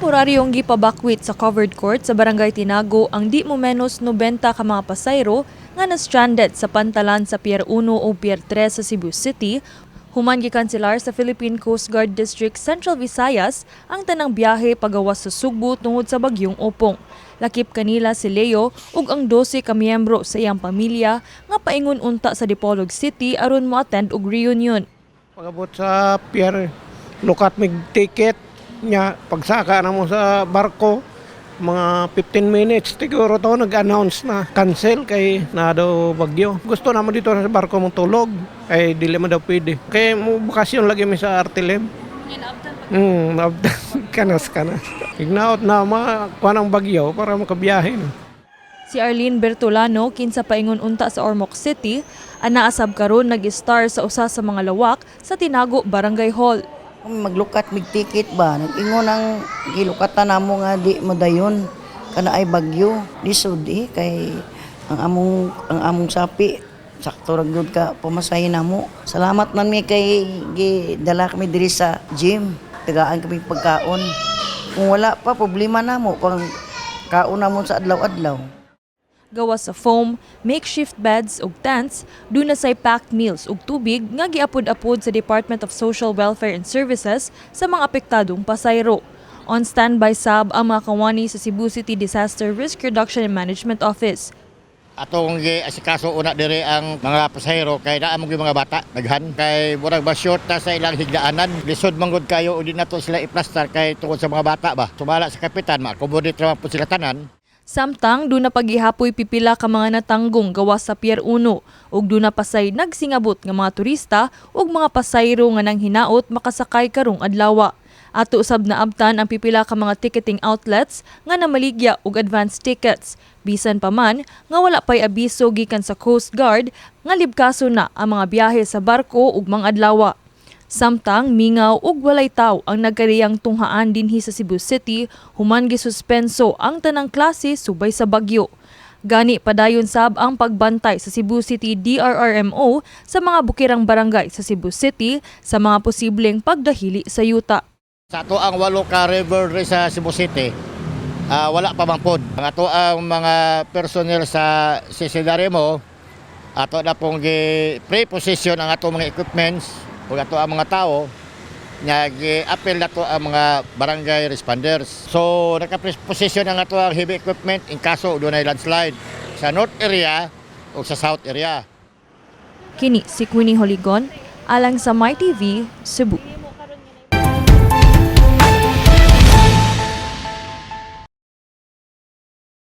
Temporaryong gipabakwit sa covered court sa Barangay Tinago ang di mo menos 90 ka mga pasayro nga na-stranded sa pantalan sa Pier 1 o Pier 3 sa Cebu City human gikanselar sa Philippine Coast Guard District Central Visayas ang tanang biyahe pagawas sa Sugbo tungod sa bagyong Opong. Lakip kanila si Leo ug ang 12 ka miyembro sa iyang pamilya nga paingon unta sa Dipolog City aron mo-attend og reunion. Pagabot sa pier, lukat mig ticket nya, pagsaka na mo sa barko, mga 15 minutes siguro to, nag-announce na cancel kay na daw bagyo. Gusto na mo dito sa barko mong tulog ay dili mo daw pwede. Kay mo bakasyon lagi mi sa Artilem. Naabtan kanas kanas. Ignaot na ma kuan ang bagyo para makabiyahe. No? Si Arlene Bertolano, kinsa paingon unta sa Ormoc City, ana asab karon nag-star sa usa sa mga lawak sa Tinago Barangay Hall. Kung maglukat mig ticket ba, nag-ingon ang gilukatan namo nga di mo dayon kana ay bagyo. Lisod eh kay ang among sapi sakto ra gyud ka pamasahe namo. Salamat man mi kay gidala kami diri sa gym. Tagaan kami pagkaon. Kung wala pa, problema namo pang kaon namo sa adlaw-adlaw. Gawas sa foam, makeshift beds ug tents, duna say packed meals ug tubig nga giapod-apod sa Department of Social Welfare and Services sa mga apektadong pasayro. On standby sab ang mga kawani sa Cebu City Disaster Risk Reduction and Management Office. Atong gi-asikaso una diri ang mga pasahero kay naa mo mga bata daghan kay murag ba short ta sa ilang higdaanan. Lisod man gud kayo ug di nato sila iplastar kay tungod sa mga bata ba. Sumala sa kapitan, ma-accommodate ra man pud sila tanan. Samtang duna pagihapoy pipila ka mga natanggong gawas sa Pier 1 ug duna pasay nagsingabot nga mga turista ug mga pasayro nga nang hinaot makasakay karong adlaw. Ato usab naabtan ang pipila ka mga ticketing outlets nga namaligya og advance tickets. Bisan pa man nga wala pay abiso gikan sa Coast Guard nga libkaso na ang mga biyahe sa barko ug mga adlaw. Samtang mingaw ug walay taw ang nagkariyang tunghaan dinhi sa Cebu City human gisuspenso ang tanang klase subay sa bagyo. Gani padayon sab ang pagbantay sa Cebu City DRRMO sa mga bukirang barangay sa Cebu City sa mga posibleng pagdahili sa yuta. Sa ato ang walo ka river diri sa Cebu City, wala pa man pod. Ang ato ang mga personnel sa CCDRMO, ato na pong gi pre-position ang ato mga equipments ug ato ang mga tao nga gi-appeal na to ang mga barangay responders. So naka-position ang ato ang heavy equipment in kaso dunay landslide sa north area o sa south area. Kini si Queenie Holigon alang sa MyTV, Cebu.